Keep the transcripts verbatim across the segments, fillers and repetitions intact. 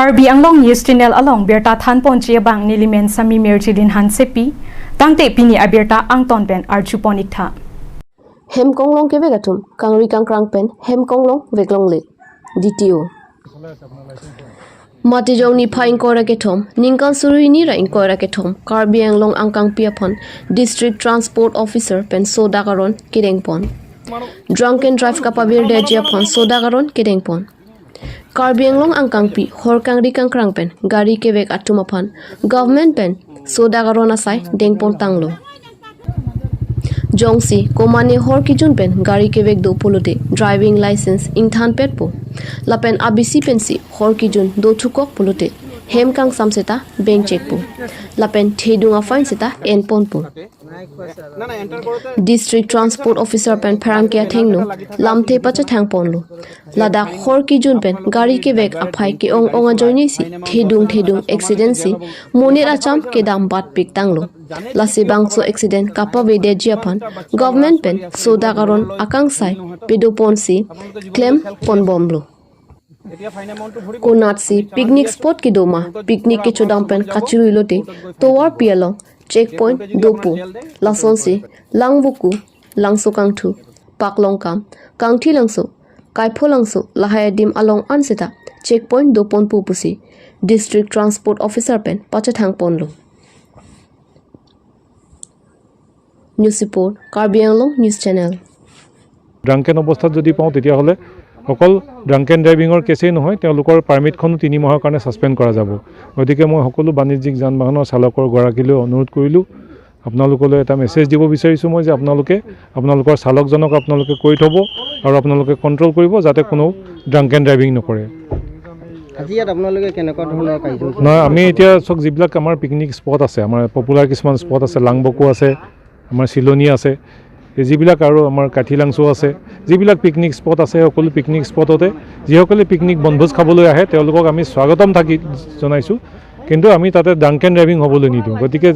Karbi Anglong News Channel along birta thanponji abang nelimen Sami Mirjilin Hansepi, tangte pini abirta angton pen arjupon iktha. Hem konglong kevek atum, kangri kangkrang pen hem konglong veklongle. D T O. Matijong niphai ingkoi ra kethom, ningkan suri hini ra ingkoi ra kethom, Karbi Anglong angkangpi aphan District Transport Officer pen sodak aron kedengpon. Drunken drive kapavirdetji aphan sodak aron kedengpon. Karbi Anglong angkangpi hor kangri kangkrang pen gari kevek atum aphan government pen sodak aron asai dengpon tanglo. Jongsi komane hor kijun pen gari kevek do pulote driving license ingthanpetpo. Lapen abisi pensi hor kijun do thukok pulote hem kangsam seta bengchekpo. Lapen thedung a-fine seta enponpo. District Transport Officer pen pherangke athengno lamthe pachethangponlo. Ladak hor kijun pen gari kevek aphai ke-ong ong ajoinesi thedung thedung accident si monit acham kedam batpik tanglo. Lasi bangso accident kapavedetji aphan government pen sodak aron akangsai pedoponsi klemponbomlo. Konatsi picnic spot kedo ma, picnic kechodam pen kachirui lote tovarpi along checkpoint dopo. Lasonsi Langvoku, Langsokangthu, Paklongkam, Kangthilangso, Kaipholangso lahai adim along anseta checkpoint doponpo pusi District Transport Officer pen pachethangponlo. News report, Karbi Anglong News Channel. ড্ৰাংকেন অৱস্থাত যদি পাওঁ, তেতিয়াহ'লে অকল ড্ৰাংকেন ড্ৰাইভিঙৰ কেছেই নহয়, তেওঁলোকৰ পাৰ্মিটখনো তিনি মাহৰ কাৰণে ছাছপেণ্ড কৰা যাব। গতিকে মই সকলো বাণিজ্যিক যান বাহনৰ চালকৰ গৰাকীলৈ অনুৰোধ কৰিলোঁ, আপোনালোকলৈ এটা মেছেজ দিব বিচাৰিছোঁ মই যে আপোনালোকে আপোনালোকৰ চালকজনক আপোনালোকে কৈ থ'ব আৰু আপোনালোকে কণ্ট্ৰল কৰিব, যাতে কোনো ড্ৰাংকেন ড্ৰাইভিং নকৰে। আজি ইয়াত আপোনালোকে কেনেকুৱা ধৰণৰ কাৰ্যসূচী? নহয়, আমি এতিয়া চাওক, যিবিলাক আমাৰ পিকনিক স্পট আছে, আমাৰ পপুলাৰ কিছুমান স্পট আছে, লাংবকো আছে, আমাৰ চিলনী আছে, এই যিবিলাক আৰু আমাৰ কাঠিলাংচু আছে, যিবিলাক পিকনিক স্পট আছে, সকলো পিকনিক স্পটতে যিসকলে পিকনিক বনভোজ খাবলৈ আহে, তেওঁলোকক আমি স্বাগতম থাকি জনাইছোঁ। কিন্তু আমি তাতে ড্ৰাংকেন ড্ৰাইভিং হ'বলৈ নিদিওঁ। গতিকে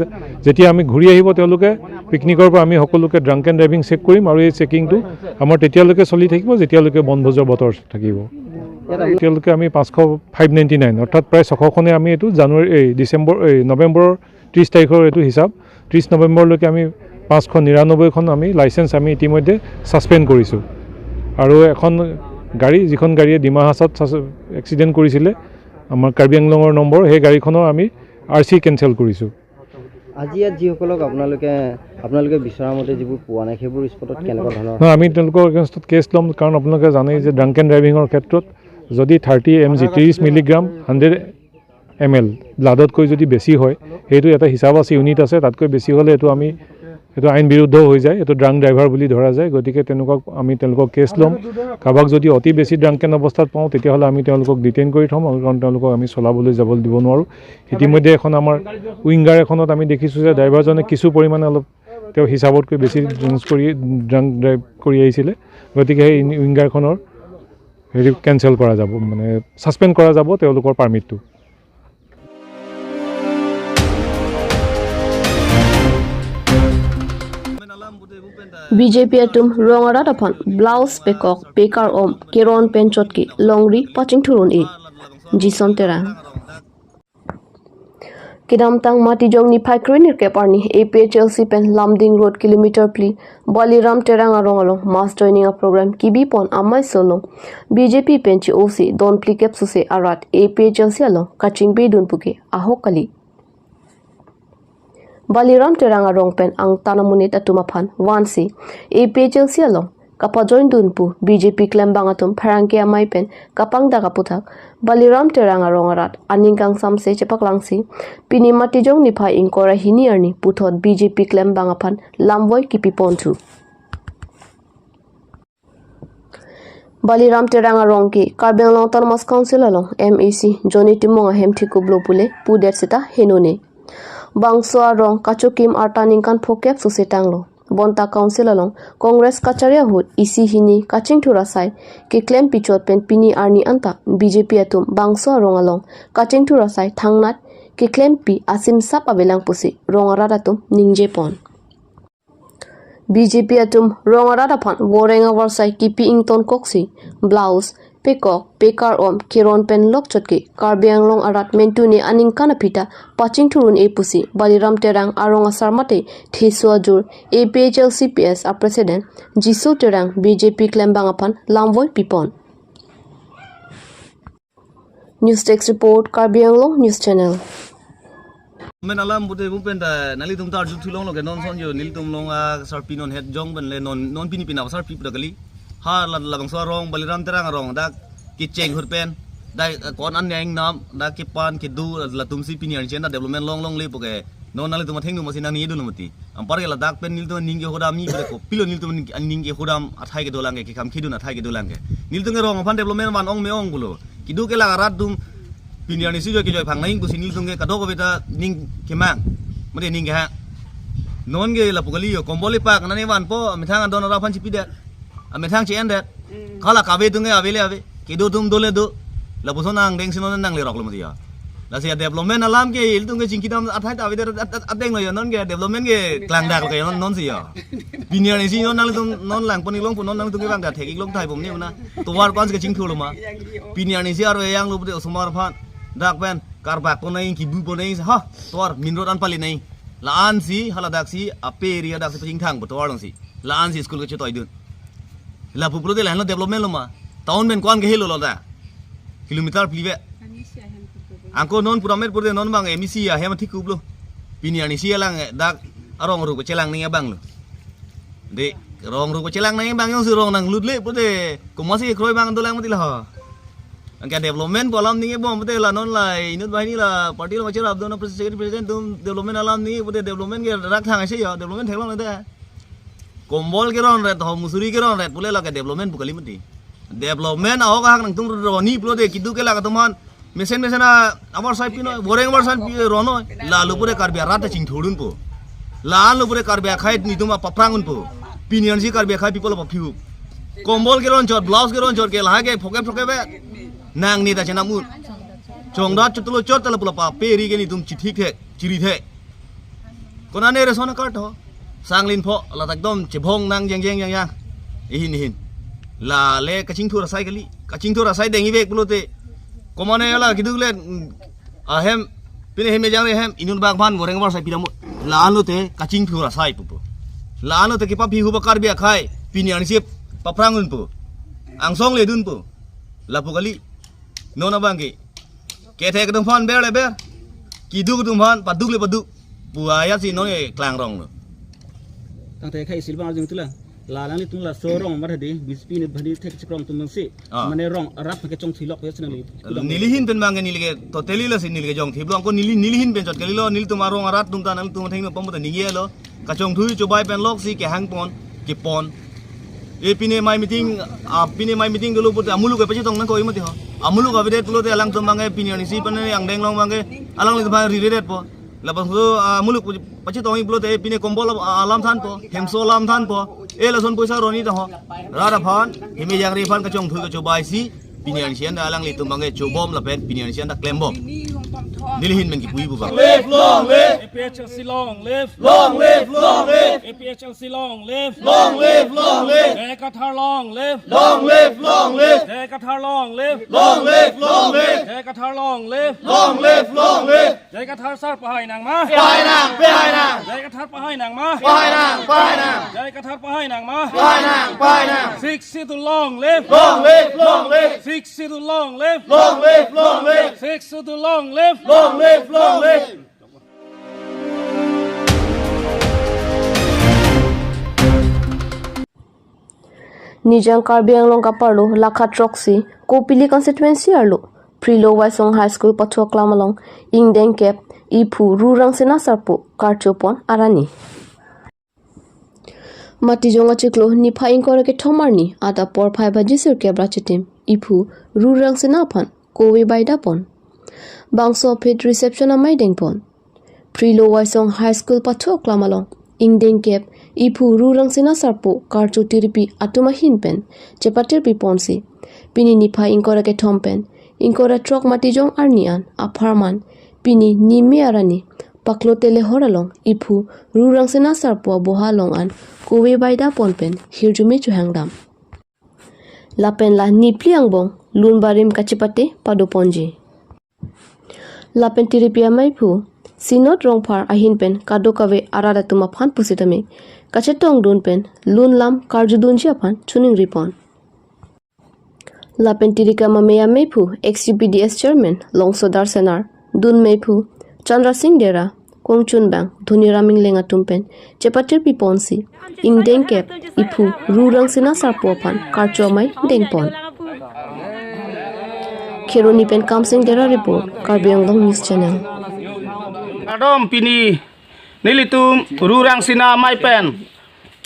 যেতিয়া আমি ঘূৰি আহিব তেওঁলোকে পিকনিকৰ পৰা, আমি সকলোকে ড্ৰাংকেন ড্ৰাইভিং চেক কৰিম আৰু এই চেকিংটো আমাৰ তেতিয়ালৈকে চলি থাকিব, যেতিয়ালৈকে বনভোজৰ বতৰ থাকিব। এতিয়ালৈকে আমি পাঁচশ, ফাইভ নাইণ্টি নাইন, অৰ্থাৎ প্ৰায় ছশখনে আমি এইটো জানুৱাৰী, এই ডিচেম্বৰ, এই নৱেম্বৰৰ ত্ৰিছ তাৰিখৰ এইটো হিচাপ, ত্ৰিছ নৱেম্বৰলৈকে আমি পাঁচশ নিৰান্নব্বৈখন আমি লাইচেন্স আমি ইতিমধ্যে ছাছপেণ্ড কৰিছোঁ। আৰু এখন গাড়ী, যিখন গাড়ীয়ে ডিমা হাছাওত ছাছ-, এক্সিডেণ্ট কৰিছিলে, আমাৰ কাৰ্বি আংলঙৰ নম্বৰ, সেই গাড়ীখনৰ আমি আৰ চি কেঞ্চেল কৰিছোঁ। আজি ইয়াত যিসকলক আপোনালোকে, আপোনালোকে বিচৰা মতে যিবোৰ পোৱা নাই, সেইবোৰ স্পটত কেনেকুৱা ধৰণৰ? নহয়, আমি তেওঁলোকৰ এগেইনষ্টত কেছ ল'ম, কাৰণ আপোনালোকে জানেই যে ড্ৰাংকেন ড্ৰাইভিঙৰ ক্ষেত্ৰত যদি থাৰ্টি এম জি, ত্ৰিছ মিলিগ্ৰাম, হাণ্ড্ৰেড এম এল ব্লাডতকৈ যদি বেছি হয়, সেইটো এটা হিচাপ আছে, ইউনিট আছে, তাতকৈ বেছি হ'লে এইটো আমি, এইটো আইন বিৰুদ্ধ হৈ যায়, এইটো ড্ৰাংক ড্ৰাইভাৰ বুলি ধৰা যায়। গতিকে তেনেকুৱা আমি তেওঁলোকক কেছ ল'ম। কাৰোবাক যদি অতি বেছি ড্ৰাংকেন অৱস্থাত পাওঁ, তেতিয়াহ'লে আমি তেওঁলোকক ডিটেইন কৰি থ'ম, কাৰণ তেওঁলোকক আমি চলাবলৈ যাবলৈ দিব নোৱাৰোঁ। ইতিমধ্যে এখন আমাৰ উইংগাৰ এখনত আমি দেখিছোঁ যে ড্ৰাইভাৰজনে কিছু পৰিমাণে অলপ তেওঁ হিচাপতকৈ বেছি ড্ৰিংকছ কৰি, ড্ৰাংক ড্ৰাইভ কৰি আহিছিলে। গতিকে সেই উইংগাৰখনৰ হেৰি কেঞ্চেল কৰা যাব, মানে ছাছপেণ্ড কৰা যাব তেওঁলোকৰ পাৰ্মিটটো। B J P atum rong arat aphan blouse pekok pekar om keron pen chotke longri pachingthur un-e. Jison Terang. Kedamtang Matijong niphai kre-nerkep arni A P H L C pen Lumding Road kilometer phli Baliram Terang arong along mass joining a-program kebipon amei solo B J P pen chi-osi don phlikep suse arat A P H L C along kachingbe dun puke ahok kali. Baliram Terang arong pen angtan amonit atum aphan vansi A P H L C along kapajoin dun pu B J P klembang atum pherangke amei pen kapangdak aputhak Baliram Terang arong arat aning kangsamse chepaklangsi pini Matijong niphai ingkoi ra hini arni puthot B J P klembang aphan lamvoi kepipon thu. Baliram Terang arong ke Karbi Anglong Autonomous Council along M A C Johnny Timung ahem thikuplo pule pudet seta henone. Bangso arong kachokim arta ningkan phokep suse tanglo. Bonta council along Congress kachari ahut isi hini kachingthur asai keklempi chot pen pini arni anta B J P atum bangso arong along kachingthur asai thangnat keklempi asimsap avelang pusi rong arat atum ningjepon. B J P atum rong arat aphan voreng avarsai kipi ingtonkoksi blouse, pekok, pekar-om, keron pen lokchot ke Karbi Anglong arat mentune aningkan aphi ta pachingthur un-e pusi Baliram Terang arong asar mate theso ajur A P H L C P S a President Jisu Terang B J P klembang aphan lamvoi pipon. News Desk Report, Karbi Anglong News Channel. Men alam pute bung pen ta nanglitum ta arju thulong lo ke non son jo nelitum along asarpi non het jong pen le non non pini pina asarpi pura kali. Ha la labangso arong Baliram Terang arong dak kecheng hur pen dak kon an neng nam dak kepan kedo latum si pini arni chen ta development longlongle puke non nanglitum athengno masi nangning-edun mati. Anpar ke ladak pen nelitum aning kehodam ni pura kopilo nelitum aning kehodam athai kedolang ke kekam khidun athai kedolang ke. Nelitum ke rong aphan development van ong me ong pulo. Kedo kelak arat atum pini arnisi joi kejoi phang nang pusi nelitum ke kadokave ta ning kemang. Mate ning kehang. Non ke lapu kali jo kombol ipak nane vanpo, amethang adon arap aphan chipidet. Amethang chi-endet. Mm. Hala kave atum ke ave le ave. Kedo atum do le do. Lapuson angdeng si non nanglerok lo mati jo. Lasi development alam ke ilitum ke chingkidam athai ta avedet at-, at-, ateng lo jo non ke development ke klangdak lo ke non, non si jo. Pini arnisi non nanglitum non langpon-ik longpo non nanglitum ke bang da thek-ik long thai bom ni mana. Tovar kons ke chingthur lo ma. Pini arnisi aro eyang lo pute osomar aphan. Dak pen karbak pon nai kibu pon nai ha. Tovar main road an pali nai. La-an si haladak si ape area dak si pachingthang po tovar along si. La-an si school kechetoidun. Lapu pulote lahenlo development lo ma. Town pen ko-an kehelo lo da. Kilometer phli ave. Anko non pura met pute non bang M E C ahem thik kuplo. Pini arnisi alang dak arong ru chelang nangji abang lo. De rong ru chelang nangji abang jongsi rong nanglut le pute komatsi kroi bang dolang mati la ho. Anke development pu alam ningje bom pute la non la inut banghini la party lo macherap do na president secretary president atum development alam ningje pute development ke rak thang ase jo development theklong le de. Kombol keron ret ho musuri keron ret pule lake development pu kali mati. Development ahok ahak nangtum roni pulote kedo kelak atum aphan mesen mesen a avarsai pino, goreng avarsai pi rono. Lalu pure Karbi arat ta chingthurdunpo. Lalu pure Karbi akhei netum apaphrang unpo. Pini arnisi Karbi akhei people apaphi-u. Kombol keron chot, blouse keron chot ke lahai ke phoke phoke ave. Nangne ta chenam un. Chongdat chotlo chot ta lapu la pa peri ke netum chithik thek, chiri thek. Konane ration card ho. Sang lin pho, la ta ekdom chebhong nang jeng jeng jeng jeng. Ihin ihin. La le kachingthur asai kali. Kachingthur asai dengji vek pulote. Komane la kedo le, mm, ahem, pine hem ejang re hem, inut bak aphan goreng avarsai pidam. La-an lote kachingthur asai pupo. La-an lote kepaphi-u ba Karbi akhei. Pini arnisi paphrang unpo. Angsong ledunpo. Lapu kali. Non abang ke. Kethek atum aphan ber le ber. Keduk atum aphan paduk le paduk. Pu ajat si non ke klangrong lo. Tangte khai isi abang arjung tula. La nanglitum laso rong mar hadi B J P inut banghini thek chikrong atum si. Ah. Mane rong arap ke chongthui lok ya senang li. Neli ahin pen bang ke neli ke totally lasi neli ke jongthui lo. Anko neli, neli ahin pen chot kalilo nelitum arong arat atum ta nangtum athengno pamota ningje lo. Kachongthui chobai pen lok si kehang pon, kepon. E pine mai meeting, a pine mai meeting dolo pute amuluk ke pachetong nangkok mati ho. Amuluk avedet pulote alangtum bang ke pini arnisi pen angdeng along bang ke alanglitum aphan riredetpo. Labangso amuluk pachetong-ik pulote pine kombol a-, alam thanpo, hemso alam thanpo. E lason poisa roni ta ho. Rat aphan, hem ejang re aphan kachongthui kachobai si. Pini arnisi an ta alanglitum bang ke chobom lapen pini arnisi an ta klembom. Neli ahin pen kipuji pu bang. Live, long live. A P H L C long live. Long live, long live. A P H L C long live. Long live, long live. J I Kathar long live. Long live, long live. J I Kathar long live. Long live, long live. J I Kathar long live. Long live, long live. J I Kathar sir pahai nang ma. Pahai nang, pahai nang. J I Kathar pahai nang ma. Pahai nang, pahai nang. J I Kathar pahai nang ma. Pahai nang, pahai nang. Sixth Schedule long live. Long live, long live. Sixth Schedule long live. Long live, long live. Sixth Schedule long live. Long live, long live. Nijang Karbi Anglong kaparlo lakha throksi Kopili constituency arlo Prilo Waisong High School pathoklam along ingdeng kep iphu Ru Rangsina Sarpo karchopon arani. Matijong achiklo niphai ingkoi ra kethom arni adap porphai baji sirkep ra chitim iphu Ru Rangsina aphan kove baidapon. Bangso aphi reception amei dengpon. Prilo Waisong High School pathoklam along ingdeng kep iphu Ru Rangsina Sarpo karcho tiripi atum ahin pen chepatir piponsi pini niphai ingkoi ra kethom pen ingkoi ra throk Matijong arni an apharman pini nime arani paklo telehor along iphu Ru Rangsina Sarpo aboha along an kove baidapon pen hirjume chohangdam. Lapen la niphli angbong lun barim kachepate padoponji. Lapen tiripi amei aphu Sinot Rongphar ahin pen kadokave arat atum aphan pusitame kachetongdun pen lun lam karjudunji aphan choningripon. Lapen tirikam amei amei aphu ex U P D S chairman Longsodar Senar, dun amei aphu Chandra Singh Dera, kongchunbang Dhoniram Engleng atum pen chepatir piponsi ingdeng kep iphu Ru Rangsina Sarpo aphan karcho amei dengpon. Kheroni pen Kamsing Dera report, Karbi Anglong News Channel. Kardom, pini nelitum Ru Rangsina amei pen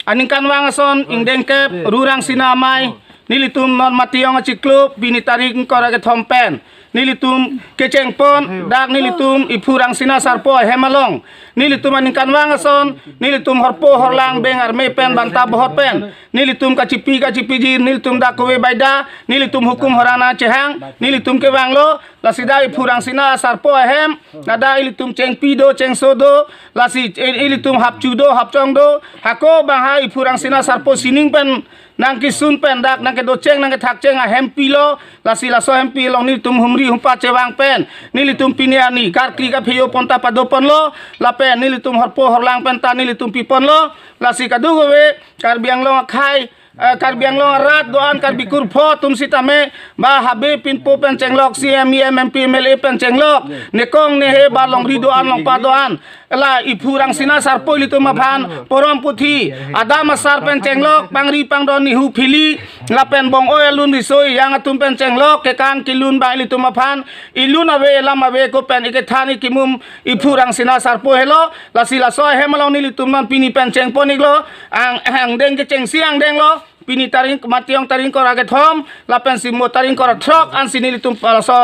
aningkanvang ason ingdeng kep Ru Rangsina amei nelitum non Matiyong achiklo pini tarik ingkoi ra kethom pen nelitum kechengpon, dak nelitum iphu Rangsina Sarpo ahem along nelitum aningkanvang ason nelitum horpo horlang beng arme pen banta bohor pen nelitum kachipi kachipiji, nelitum dak kove baida, nelitum hukum horana chehang, nelitum kevanglo, lasi dak iphu Rangsina Sarpo ahem, ladak ilitum chengpi do, chengso do, lasi i- ilitum hapchu do, hapchong do, hako bang ha iphu Rangsina Sarpo sining pen nangkesun pen dak nangkedocheng nangkethakcheng ahempilo, lasi laso ahempi along nelitum humri humpa chevang pen nelitum pini arni karkli kaphejo pon ta padoponlo, lapen nelitum horpo horlang pen ta nelitum piponlo, lasi kadokave Karbi Anglong akhei, eh, Karbi Anglong arat do-an, Karbi kurpho atum sitame, ba habe pinpo pen chenglok, C M, E M, M P, M L A pen chenglok, nekong nehe ba longri do-an, longpa do-an, la iphu Rangsina Sarpo ilitum aphan porom puthi, adam asar pen chenglok, pangri pangdon, nihu phili, lapen bong-oi alun risoi, yang atum pen chenglok, kekan kelun ba ilitum aphan, ilun ave, lam ave, ko pen ikethan ikimum iphu Rangsina Sarpo helo, lasi laso ahem along nelitum non pini pen chengpon iklo, ang angdeng kechengsi angdenglo, pini tarik Matiyong tarik ingkoi ra kethom, lapen si mo tarik ingkoi ra throk ansi nelitum palaso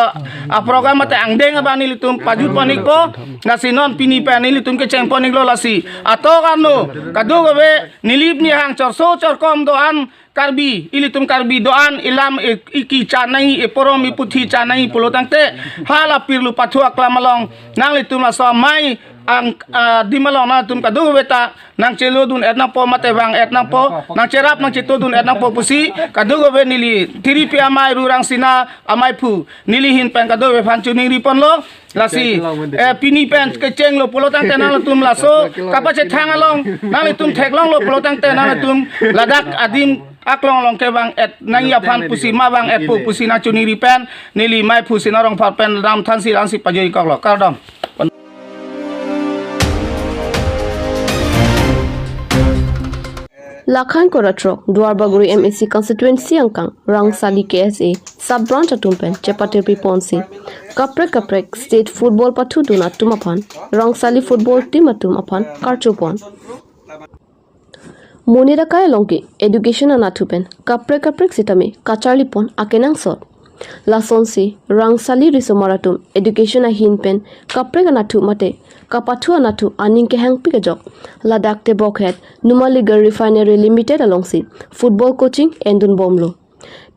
a program mate angdeng abang nelitum pajutpon ikpo, lasi non pini pen nelitum kechengpon iklo, lasi atok ano kadokave nilip nihang chorso chorkom do-an Karbi, ilitum Karbi do-an, ilam i- iki chanai, iporom iputhi chanai pulo tangte, hala pirlu pathu aklam along nanglitum laso amei ang- ah, adim along nangtum kadokave ta nangchelodun et nangpo mate vang et nangpo, nangcherap nangchetodun et nangpo pusi kadokave neli tiripi amei Ru Rangsina amei aphu neli ahin pen kadokave aphan choningriponlo, lasi eh, pini pen kechenglo pulo tangte nangtum laso kapachethang along nanglitum theklonglo pulo tangte nangtum ladak adim aklong along kevang et nangji aphan pusi ma vang etpo pusi nangchoningri pen neli amei aphu Sinot Rongphar pen ram thansi langsi pajoi koklo, kardom. Lakha ingkoi ra throk Duarbagori M A C constituency angkang Rangsali K S A sub branch atum pen chepatir piponsi kaprek kaprek state football pathudun atum aphan Rangsali football team atum aphan karchopon. Monit akai along ke education anatthu pen kaprek kaprek sitame kacharlipon akenangsot. Lasonsi Rangsali risomar atum education ahin pen kaprek anatthu mate kapathu anatthu aning kehangpik ajok ladak Tebokhet Numaligarh Refinery Limited alongsi football coaching endunbomlo.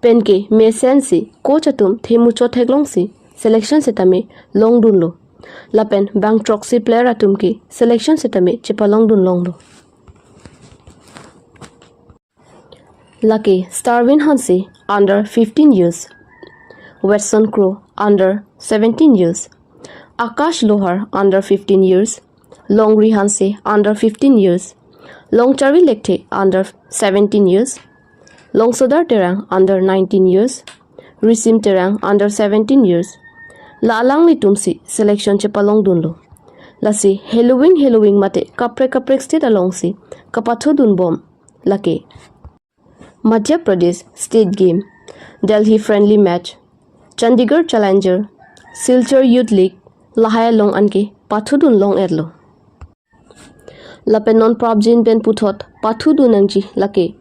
Penke mesensi coach atum themuchot theklongsi selection sitame longdunlo. Lapen bang throksi player atum ke selection sitame chepalongdun longlo. Lake Starvin Hanse under fifteen years, Wetson Kro under seventeen years, Akash Lohar under fifteen years, Longri Hanse under fifteen years, Longcharvi Lekthe under seventeen years, Longsodar Terang under nineteen years, Risim Terang under seventeen years. La alanglitumsi selection chepalongdunlo. Lasi heloving heloving mate kaprek kaprek state alongsi kapathudunbom lake Madhya Pradesh State Game, Delhi Friendly Match, Chandigarh Challenger, Silchar Youth League, lahai along anke pathudun long-etlo. Lapen non prapjin pen puthot pathudun nangji lake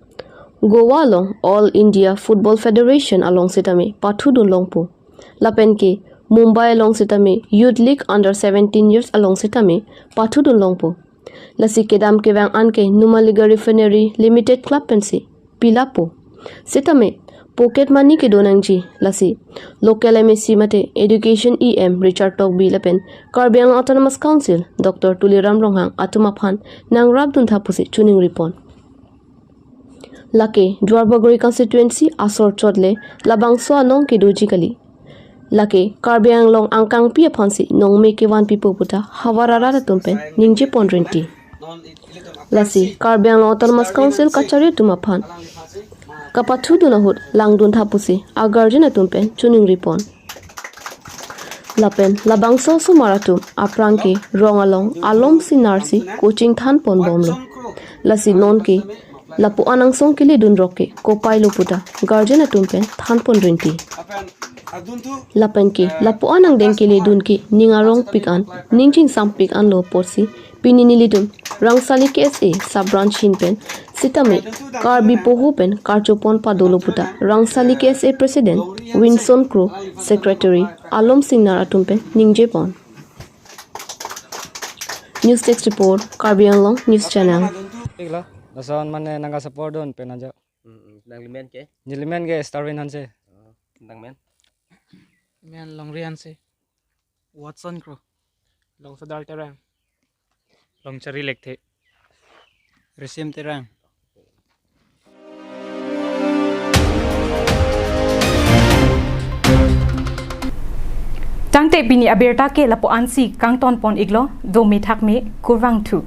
Goa along All India Football Federation along sitame pathudun longpo. Lapen ke Mumbai along sitame Youth League under seventeen years along sitame pathudun longpo. Lasi kedam kevang anke Numaligarh Refinery Limited Club pensi pilapo. Sitame pocket money kedo nangji, lasi local M A C mate Education E M Richard Tokbi lapen Karbi Anglong Autonomous Council Doctor Tuliram Ronghang atum aphan nangrapdun tha pusi choningripon. Lake Duarbagori constituency asor chot le labangso anong kedoji kali. Lake Karbi Anglong angkangpi aphansi nongme kevan pipo puta havar arat atum pen ningje pon rinti. Lasi Karbi Anglong Autonomous Council kachari atum aphan kapathudun ahut langdun tha pusi a guardian atum pen choningri pon. Lapen labangso osomar atum aphrang ke rong along Alom Singnar si coaching than pon bomlo. Lasi non ke lapu-an angsong keledun rok ke kopai lo puta guardian atum pen than pon rinti. Lapen ke lapu-an angdeng keledun ke ning arong pik an, ning chingsam pik an lo apotsi pini nelitum Rangsali K S A sub branch ahin pen sitame Karbi poho pen karcho pon padolo puta Rangsali K S A President Winson Kro, Secretary Alom Singnar atum pen ningje pon. News Desk Report, Karbi Anglong News Channel. Thik lo, lason mane nangka support dun pen ajo. Hmm, hmm. Nang limen ke? Nelimen ke Starwin Hanse. Oh, nang men? Men Longri Hanse. Watson Kro. Longsadar Terang. Longchari Lekthe. Resim Terang. Tangte pini abirta ke lapu-ansi kangton pon iklo, dome thakme, kurvangthu.